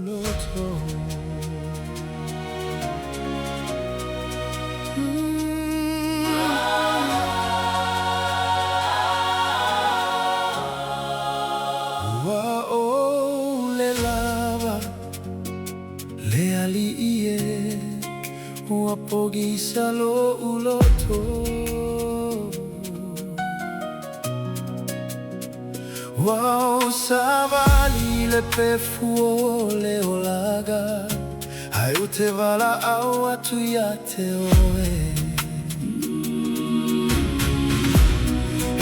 loto. Ua ʻole lava le aliʻi e, ua pogisa loʻu loto. Ua savali le pefu o le olaga, ae ou te valaau atu ia te oe.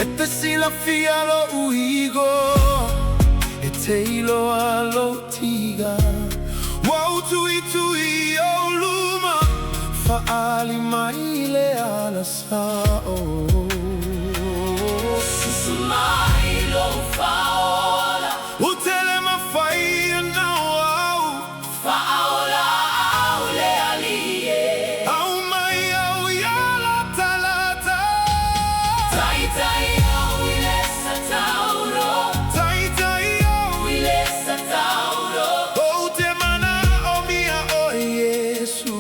E te silafia loʻu igoa, e te iloa lou tiga. Ua ou tuitui i ou luma, faaali mai le ala sao. Susu mai lou faaola. Ou te le mafai ona o au. Faaola au le Alii e. Aumai au ia latalata. Taitai au i le satauro. Taitai au I le satauro. Ou te manaomia oe Iesu.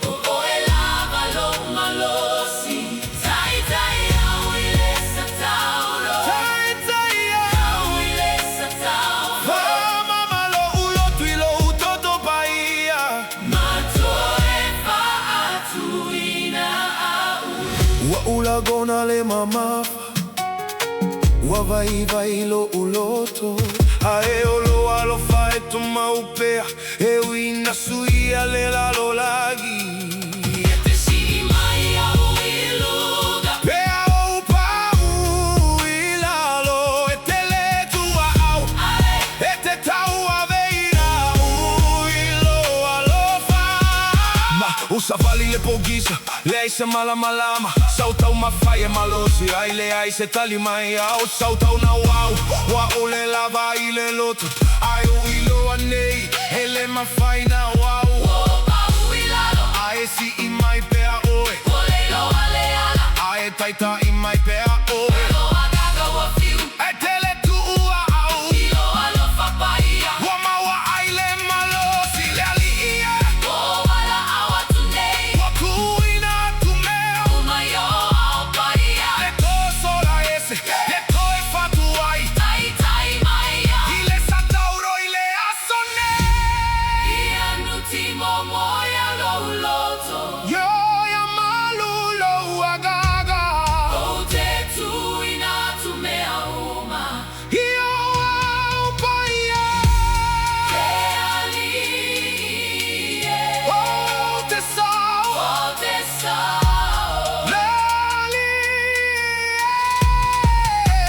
O oe lava lou malosi. Taitai au i le satauro. Taitai au. Au i le satauro. Faamama lou loto i lou toto paia. Ma toe faatuina au. Ua ou lagona le mamafa, ua vaivai loʻu loto, ae o lou alofa e tumau pea, e ui ina suia le lalolagi. E te sii mai au i luga. Pea ou paʻu i lalo, e te le tuua au, Ae. e te tauave iaʻu i lou alofa. Ma ou savali le pogisa, leai se malamalama, sa ou taumafai e malosi, ae leai se tali mai, a o sautau nauau, ua ʻole lava i le loto, ae ou iloa nei, e le mafai na o au. Ua ou paʻu i lalo. Ae sii mai pea oe. Ua le iloa le ala. Ae taitai mai pea oe. Lou agaga ua fiu. E te le tuua au. I lou alofa paia. Ua maua ai le malosi le Alii e. Ua ou valaau atu nei. Ua tuuina atu mea. Uma i ou aao paia. Le tosola ese, le toe fatuai. Taitai mai au. I le satauro i le aso nei. Ia nutimomoia lou loto. Ia malu lou agaga. Ou te tuuina atu mea uma. I ou aao paia. Le Alii e. Ou te sao. Ou te sao. Le Alii e.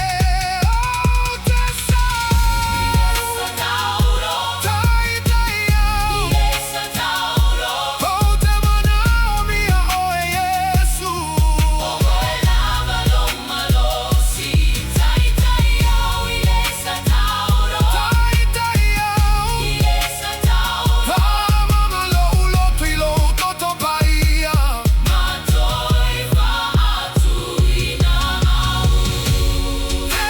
Ou te sao. Satauro. Taitai au. I le satauro. Ou te manaomia oe Iesu. O oe lava lou malosi. Taitai au i le satauro. Taitai au. I le satauro. Faamama lou loto i lou toto paia. Ma toe faatuina au. Le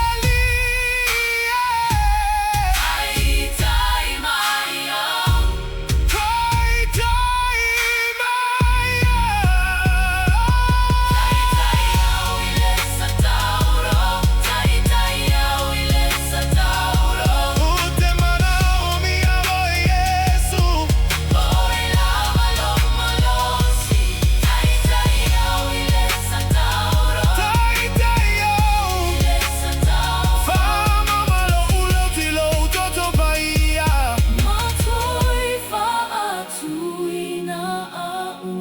Alii e. Taitai mai au. Taitai mai au. Taitai au i le satauro. Taitai au i le satauro. Ou te manaomia oe Iesu. O oe lava lou malosi. Taitai au i le satauro. Taitai au. I le satauro. Faamama lou loto i lou toto paia. Ma toe faatuina au.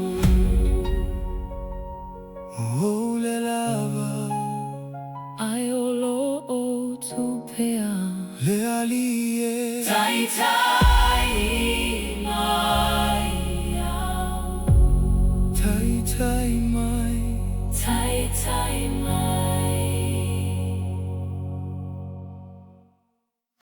O le lava. Ae o lo o tu pea. Le Alii e. Taitai.